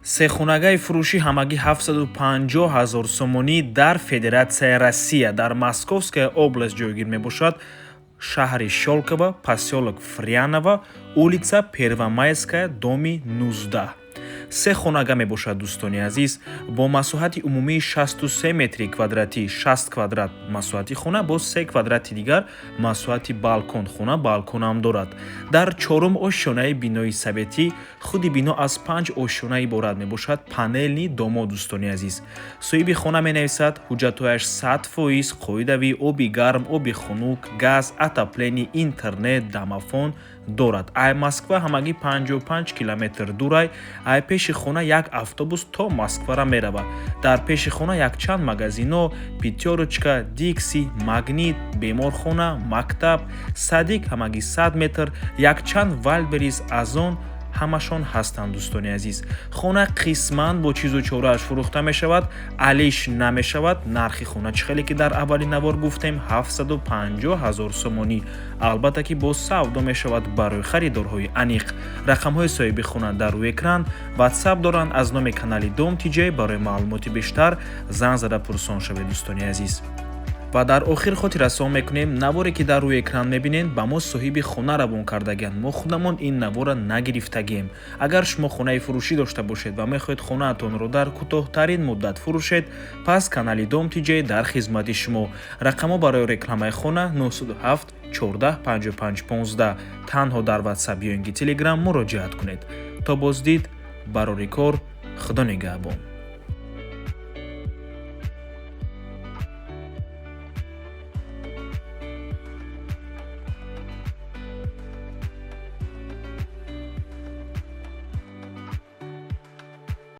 Сехонагаи фурӯшӣ ҳамагӣ 750 ҳазор сомонӣ, дар Федератсияи Россия, дар Московская область ҷойгир мебошад, шаҳри Щёлково, посёлок Фряново, улица Первомайская, доми 19. Се хонага мебошад, дӯстони азиз, бо масоҳати умумии 63 метри квадратӣ, 60 квадрат масоҳати хона, боз 3 квадрати дигар масоҳати балкон. Хона балконам дорад. Дар чорум ошёнаи бинои советӣ. Худи бино аз панҷ ошёна иборат мебошад, панельный домо. Дӯстони азиз, соҳиби хона менависад, ҳуҷҷатҳояш 100% қоидавӣ, оби гарм, оби хунук, газ, отопление, интернет, домофон дорад. Ай Москва ҳамагӣ 55 километр дурай. Ай пеши хона як автобус то Москвара меравад. Дар пеши хона якчанд магазино: «Пятёрочка», «Дикси», «Магнит», беморхона, мактаб, садик ҳамагӣ 100 метр, якчанд «Вайлдберриз», «Озон» ҳамашон ҳастанд. Дӯстони азиз, хона қисман бо чизу чорааш фурӯхта мешавад, алиш намешавад. Нархи хона, чӣ хеле ки дар аввали навор гуфтем, 750 ҳазор сомонӣ. Албатта ки боз савдо мешавад барои харидорҳои аниқ. Рақамҳои соҳиби хона дар рӯи экран, Ватсап доранд. Аз номи канали Дом Тиҷей барои маълумоти бештар занг зада пурсон шавед, дӯстони азиз. Ва дар охир хотиррасон мекунем: наворе ки дар рӯи экран мебинед, ба мо соҳиби хона равон кардагианд, мо худамон ин навора нагирифтагием. Агар шумо хонаи фурӯшӣ дошта бошед ва мехоҳед хонаатонро дар кӯтоҳтарин муддат фурӯшед, пас канали Дом Тиҷей дар хизмати шумо. Рақамҳо барои рекламаи хона 907 14 55 15. Танҳо дар Ватсап ё ин ки Телеграм муроҷиат кунед. То боздид, барори кор, Худо нигаҳбон.